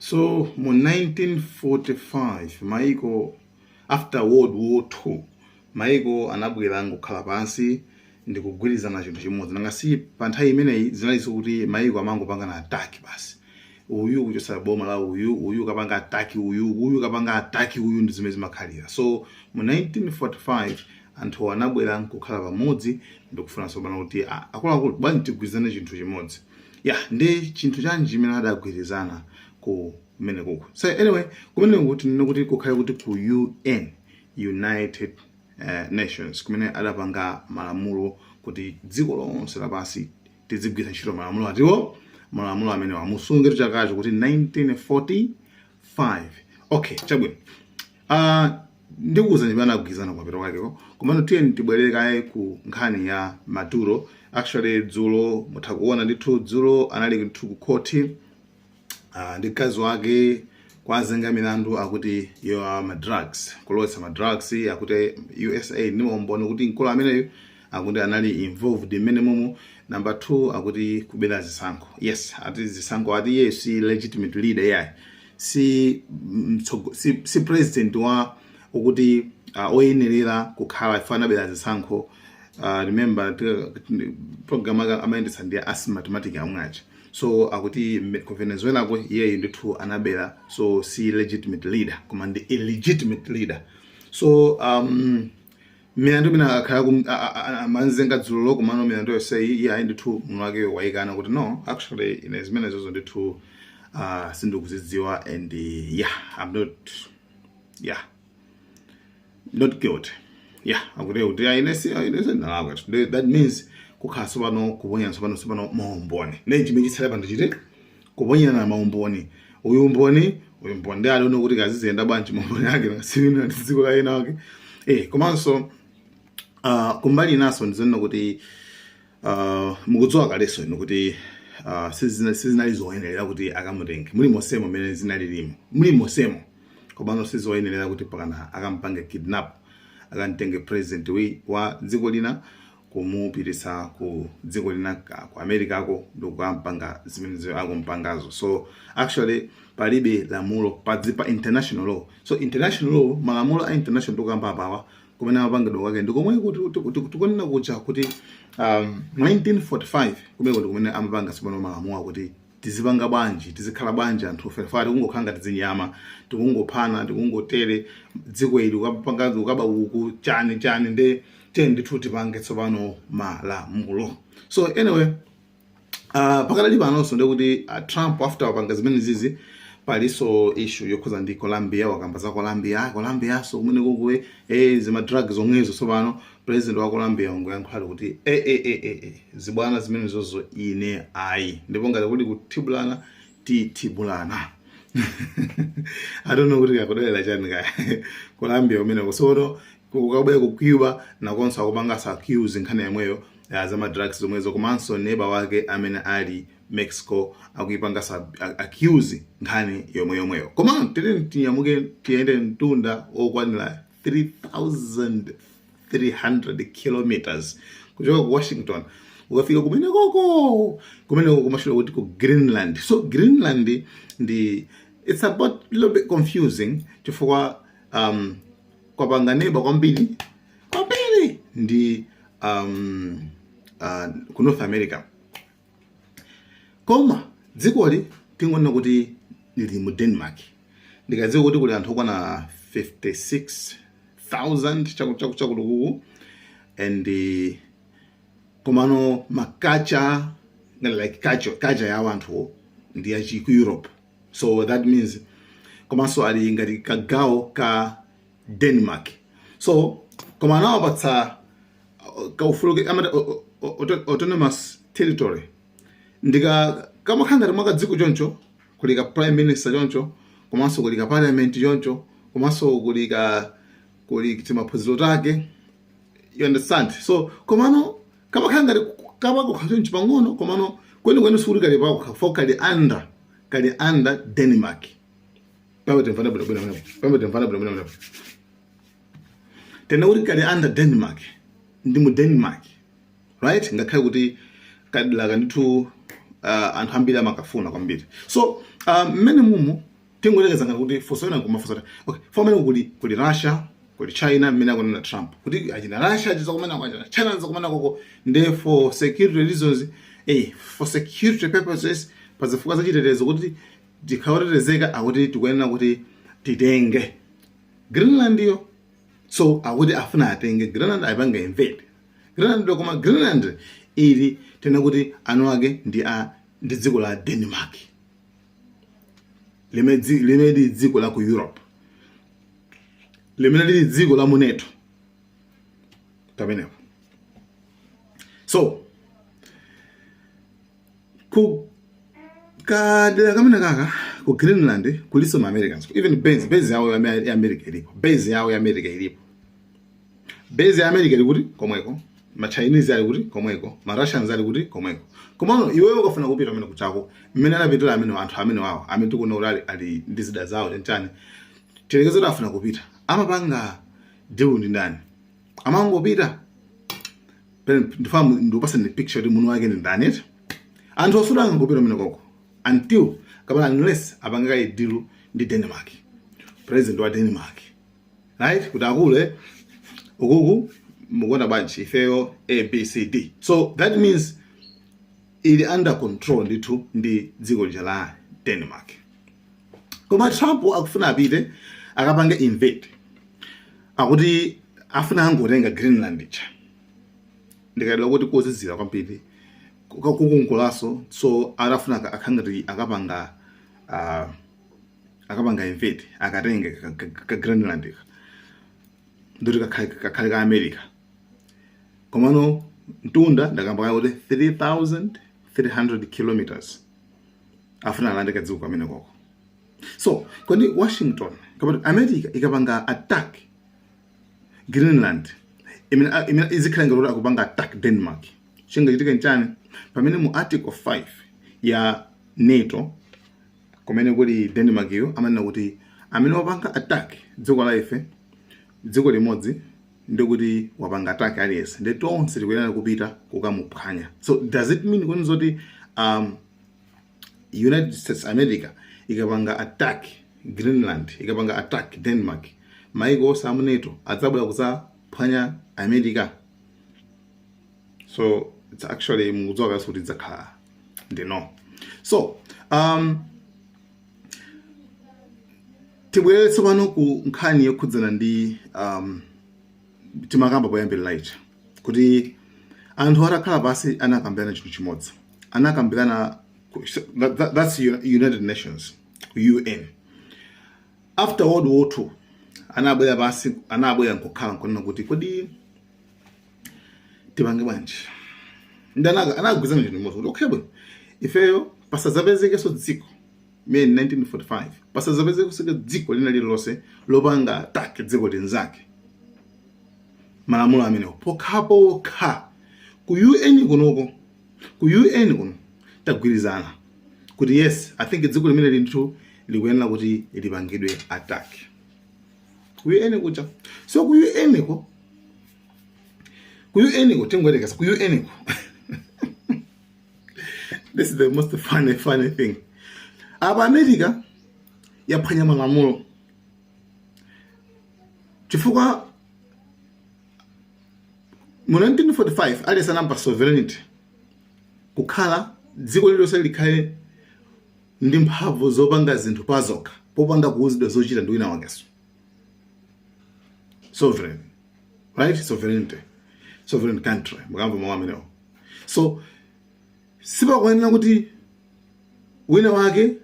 So mu 1945 maiko, after World War II, maiko anabwera ngokhala pansi ndikugwirizana chinthu chimodzi. Nanga si pa nthawi imeneyi zinalinso kuti maiko amangopangana attack basi, uyu kuchotsa boma la uyu, uyu kapanga attack uyu, uyu kapanga attack uyu, ndi zimene zimakhalira. So mu 1945 anthu anabwera nkukhala pamodzi ndikufuna tsopano kuti, ah, akuluakulu, bwanji tigwirizane chinthu chimodzi? Ya, ndi chinthu chanji chimene adagwirizana kumene kuko? So anyway, kumene kuti nene kuti kukhale kuti ku UN, United Nations, kumene adapanga malamulo kuti dziko lonse lapansi tizigwiritsa ntchito malamulo atiwo, malamulo amene wamusunge chakacho kuti 1945. Okay, chabwino. Ndikuwuza chimene anagwirizana kumapeto kwakeko, komano tiye tibwerere kaye ku nkhani ya Maduro. Actually, dzulo mutha kuona ndithu, dzulo anali ndithu ku khoti ndi mkazi wake, kwazenga milandu akuti yo ma drugs, kulowetsa ma drugs. Akuti USA ndi maumboni kuti mkulu ameneyu akuti anali involved mmene momo. Number 2, akuti kubera zisankho. Yes, ati zisankho, ati iye si legitimate leader yayi, si president wa ukuti oyenerera kukhala ife anabera zisankho. Remember, program amayendetsa ndi a Smartmatic amwachi. So akuti ku Venezuela ko iyeyo ndithu anabera, so si legitimate leader koma ndi illegitimate leader. So milandu imene akhala manzenga dzulo, komano milandu yonseyi iye ayi ndithu munthu wake wayikana kuti, "No, actually, ine zimenezozo ndithu sindikuzidziwa and yeah, I'm not, yeah, not guilty." Yeah, akuti kuti ine si, ine sindinalakwa. That means kukhala tsopano kuponyana tsopano maumboni. Ndi chimene chitsale pano chite kuponyana maumboni, uyu umboni, uyu mboni, ndi alione kuti kaziziyenda bwanji maumboni ake siwina ndi dziko la ena ake. Komanso kumbali inaso ndizonena kuti mukudziwa kalenso inu kuti sizinali zoyenerera kuti akamutenge muli mosemo mmene zinalilimo, muli mosemo, komano sizoyenerera kuti pakana akampange kidnap, akamtenge president wa dziko lina kumupitisa ku dziko lina, ku America ko, ndikukampanga zimene akumpangazo. So actually palibe lamulo pa international law. So international law, malamulo a international tikukamba apawa, kumene amapangidwa kwake ndikomwe kuti tikunena kuja kuti 1945, kumene ndi kumene amapanga tsopano malamulo akuti tizipanga bwanji, tizikhala bwanji anthu fefa. Tikungokhala ngati zinyama, tikungophana, tikungotere dziko ili, ukapanga ukaba uku, chani chani, nde tiye ndithu tipange tsopano malamulo. So anyway, pakadali panonso ndekuti Trump, after wapanga zimene zizi, paliso issue yokhuza ndi Colombia. Wakamba za Colombia. Colombia so kumene kukuwe zima drugs zomwezo. Tsopano president wa Colombia wangoyankhula kuti, "Eh, zibwana zimene zozo ine ayi, ndipo ngati kuli kuthibulana, tithibulana." I don't know kuti kakudalira chani kaya Colombia kumeneko. Sono kukabwera ku Cuba nakonso akupanga accuse nkhani yomweyo za ma drugs zomwezo. Komanso neighbor wake amene ali Mexico akuipanga accuse nkhani yomwe yomweyo. Koma tili tinyamuke tiyende mtunda okwanira 3300 kilometers kuchoka ku Washington, ukafika kumene koko, kumeneko kumashula kuti ku Greenland. So Greenland ndi, it's about little bit confusing chifukwa kwapanga neighbor kwambiri kwambiri ndi ku North America, koma dzikoli tingonena kuti lili mu Denmark. Ndikadziwa kuti kuli anthu okwana 56,000 chakutukuku and komano ma culture, like culture yawo anthuwo ndi yachi ku Europe. So that means komanso ali ngati kagawo ka Denmark. So koma anawapatsa kaufulu, amati autonomous territory, ndika kamakhala ngati mwakadziko choncho. Kuli ka prime minister choncho, komanso kuli ka parliament choncho, komanso kuli timaphunziro take, you understand? So komano kamakhala ngati kapakokha choncho pang'ono, komano kwenikweni sikuti kali pakokha fo, kali under Denmark. Pamwe timvana bwinobwino, pamwe timvana bwinobwino. Tena kuti kali under Denmark, ndi mu Denmark, right? Ngakhale kuti kadilaka ndithu anthu ambiri amakafuna kwambiri. So mmene mumu Tingoyerekeza ngati kuti funso ina kumafunsa kuti, okay, pamene kuli Russia, kuli China, mmene akunena Trump kuti achina Russia achiza kumene, achina China achiza kumene koko, nde for security reasons, for security purposes, pazifukwa zachitetezo, kuti tikhale otetezeka, akuti tikuyenera kuti titenge Greenland yo. So akuti afuna atenge Greenland, ayipange invade Greenland yo. Koma Greenland ili tena kuti anu ake ndi dziko la Denmark, limene lili dziko la ku Europe, limene lili dziko la mu NATO pamenepo. So ku kadera kamene kaka ku Greenland kuliso ma Americans, even base yawo ya America ilipo, base yawo ya America ilipo. Base ya America ili kuti? Komweko. Ma Chinese ali kuti? Komweko. Ma Russians ali kuti? Komweko. Komano iweyo ukafuna kupita amene kuchako, mmene anapitira amene anthu amene wawo amene tikuona kuti ali ndi zida zawo chanchani, tiyerekeze kuti afuna kupita, amapanga deal ndi ndani? Amangopita? Ndifuna ndikupasani picture kuti munthu wake ndi ndani eti. Anthu osuda angopita amene koko until kapena unless apange kaye deal ndi Denmark, president wa Denmark, right, kuti akule ukuku mukuona bwanji ifeyo A, B, C, D. So that means ili under control ndithu ndi dziko lija la Denmark. Koma Trump akufuna apite akapange invade, akuti afuna angotenga Greenland ija, ndikadala kuti kozizira kwambiri, kukongolanso. So atafuna akhangati akapanga invade, akatenge ka Greenland ka, ndoti kakhale ka America. Komano mtunda ndakamba kuti 3300 kilometers afuna alande kadziko kamene koko. So kodi Washington kapena America ikapanga attack Greenland, imene izikhala ngati kuti akupanga attack Denmark, chingachitika nchani? Pamene mu Article 5 ya NATO, kumene kuli Denmark iyo, amanena kuti amene wapanga attack dziko la ife, dziko limodzi, ndikuti wapanga attack aliyense, ndi tonse tikuyenera kupita kukamuphwanya. So does it mean kuni zoti United States America ikapanga attack Greenland, ikapanga attack Denmark, maiko onse amu NATO adzabwera kuzaphwanya America? So it's actually, mukudziwa kaso kuti idzakhala ndi no. So tibwerere tsopano ku nkhani yokhudzana ndi timakamba poyambirira ija kuti anthu atakhala pasi anakambirana chinthu chimodzi, anakambirana that's United Nations, UN. After World War II anabwera pasi, anabwera nkukhala nkunena kuti kodi tipange bwanji? Ndi anagwizana chinthu chimodzi kuti okay bwino, ifeyo pasadzapezekenso dziko imene 1945 pasadzapezekenso dziko lina lililonse lopanga attack dziko linzake. Malamulo amenewo pokhapokha ku UN kunoko, ku UN kuno tagwirizana kuti yes, I think dziko limene linthu likuyenera kuti lipangidwe attack ku UN kuja. So ku UN ko, ku UN ko, tingoyerekeza ku UN ko, this is the most funny thing. Apa America yaphwanya malamulo chifukwa mu 1945 aliyense anampa sovereignty, kukhala dziko lililonse likhale ndi mphamvu zopanga zinthu pazokha popanda kuwuzidwa zochita ndi wina wakenso. Sovereign, right? Sovereignty, sovereign country, mukamva mawu amenewo. So sipakuyenera kuti wina wake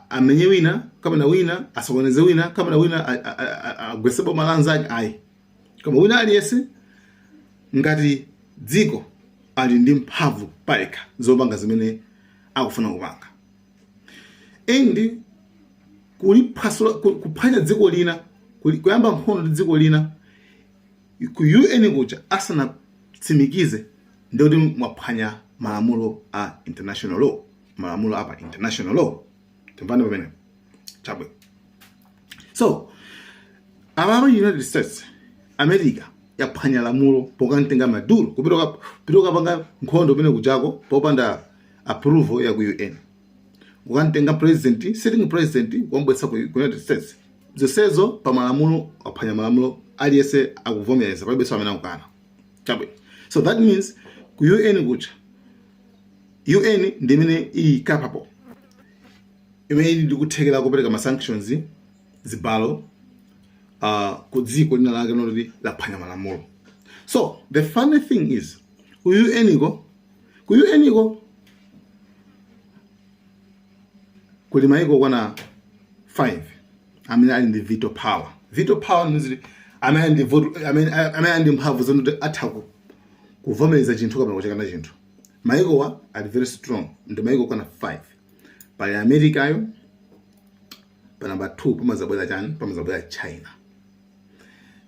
amenye wina, kapena wina asokoneze wina, kapena wina agwetse boma la anzake, ayi. Koma wina aliyense ngati dziko ali ndi mphamvu payekha zopanga zimene akufuna kupanga. And kuliphwasula, kuphwanya dziko lina, kuyamba nkhondo ndi dziko lina ku UN kuja asanatsimikize, ndikuti mwaphwanya malamulo a international law, malamulo apa international law. Timvane pamene chabwe. So apapa United States America yaphwanya lamulo pokamtenga Maduro kupita kupanga nkhondo kumene kujako popanda approval ya ku UN. Kukamtenga president, sitting president, kumbwetsa ku United States. Zonsezo pa malamulo, aphwanya malamulo, aliyense akuvomereza, palibenso amene akukana. Chabwino, so that means ku UN kuja, UN ndi imene ili capable, imene ili ndikuthekera kupereka ma sanctions, zibalo, ku dziko lina lake loti laphwanya malamulo. So the funny thing is, ku UN ko kuli maiko okwana 5 amene ali ndi veto power. Veto power means kuti amene ali ndi vote, amene ali ndi mphamvu zoti atha kuvomereza chinthu kapena kuchikana chinthu. Maikowa ali very strong, ndi maiko okwana 5. Pali Americayo pa number 2, pamazabwera chani? Pamazabwera China.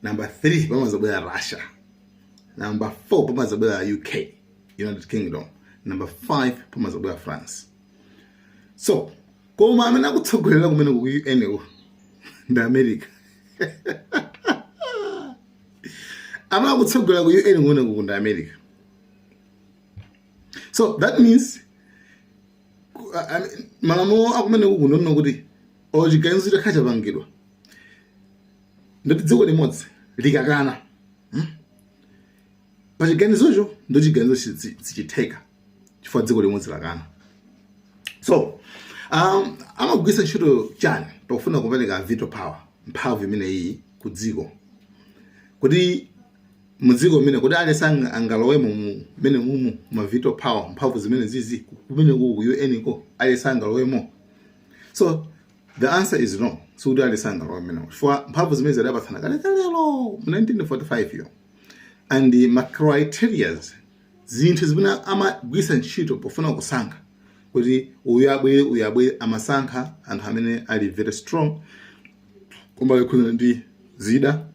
Number 3 pamazabwera Russia. Number 4 pamazabwera UK, United Kingdom. Number 5 pamazabwera France. So koma amene akutsogolera kumene ku UN ku ndi America. Amene akutsogolera ku UN kumene ku ndi America. So that means malamulo akumene kuku ndonena kuti olo chiganizo chitakhala chapangidwa, ndoti dziko limodzi likakana Pa chiganizocho, ndo chiganizo sichitheka chifukwa dziko limodzi lakana. So amagwiritsa ntchito chani pakufuna kupereka veto power, mphamvu imene iyi ku dziko, kuti mudziko mmene kuti aliyense angalowemo mmene mumu ma veto power, mphamvu zimene zizi kumene ku UN ko, aliyense angalowemo? So the answer is no. Sikuti aliyense angalowe mmene, chifukwa mphamvu zimene zadapatsana kalekalelo mu 1945 yo, and ma criterias, zinthu zimene amagwiritsa ntchito pofuna kusankha kuti uyu abwere, uyu abwere, amasankha anthu amene ali very strong kumbali yokhuzana ndi zida,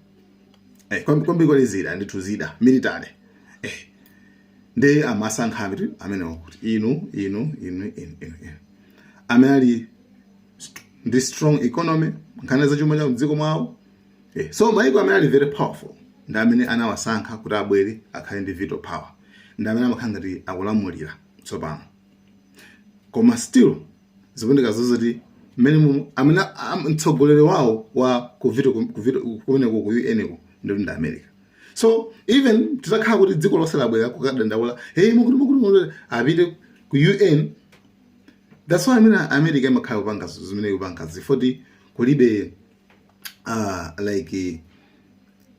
kwambiri kwali zida ndithu, zida, military, ndi amasankha amene amenewo kuti inu, inu, inu, inu, inu, inu, amene ali ndi strong economy, nkhani za chuma cha mdziko mwawo. So maiko amene ali very powerful ndi amene anawasankha kuti abwere akhale ndi veto power, ndi amene amakhala ngati akulamulira tsopano. Koma still zikuoneka zozoti mmene amene mtsogoleri wawo wa ku veto kumeneko ku UN ko ndi America. So even titakhala kuti dziko lonse labwera kukadandaula, hey, mukuti mukuti mukuti, apite ku UN. That's why amene America imakhala kupanga zimene ikupanga zifoti kulibe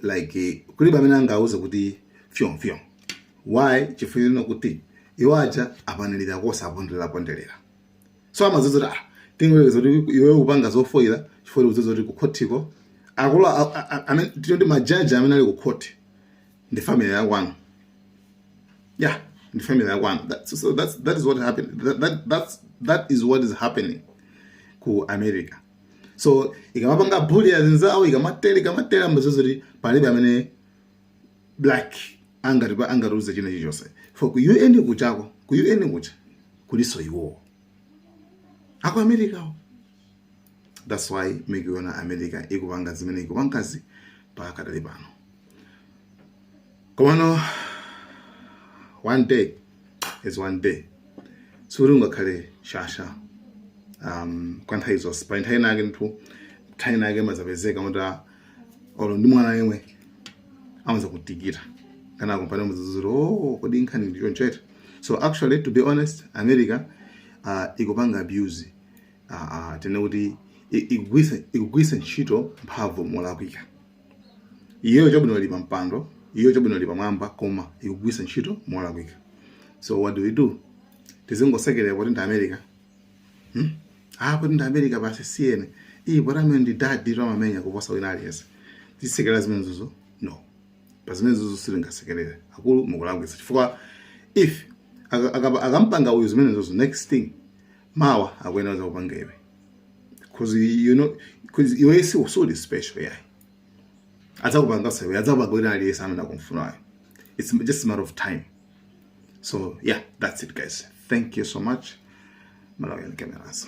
like kulibe amene angauze kuti fyo fyo. Why? Chifukwa kuti iwo aja apanilira kosa aponderera ponderera. So amadziwa kuti ah, tingoyeza kuti iwe upanga zofoira, chifukwa ukudziwa kuti ku khotiko akulu amene tinoti majaji amene ali ku khoti ndi family yakwanu. Yeah, ndi family yakwanu. So that is what happened. That is what is happening ku America. So ikamapanga bully azinzawo, ikamatera ikamatera, amadziwa kuti palibe amene black angati angatiuze china chilichonse. For ku UN kuchako, ku UN kucha kuliso iwowo aku America. That's why mukuiona America ikupanga zimene ikupangazi pakadali pano. Komano one day is one day. Sikuti ungakhale shasha kwa nthawi zonse. Pa nthawi inake ndithu, nthawi inake mazapezeka kuti olo ndi mwana yemwe amaza kutikira kana kumpane muziziro. Oh, kodi nkhani ndi choncho? So actually, to be honest, America ikupanga abuse, tene kuti ikugwisa ntchito mphamvu molakwika. Iyeyo chabwino ili pampando, iyeyo chabwino ili pamwamba, koma ikugwisa ntchito molakwika. So what do we do? Tizingosekerera kuti ndi America, Ah, kuti ndi America basi, siyene iyi, poti amene ndi daddy amamenya kuposa wina aliyense. Tisekerera zimenezozo? No, pa zimenezozo sitingasekerere. Akulu, mukulakwitsa, chifukwa if akampanga uyu zimenezozo, next thing mawa akuyenera kupanga iwe, because you know, because iwe si usuli special. Yeah, adzakupanga iwe, adzakupanga wina aliyense amene akumfunayo. It's just a matter of time. So yeah, that's it, guys. Thank you so much. Malawian Cameras.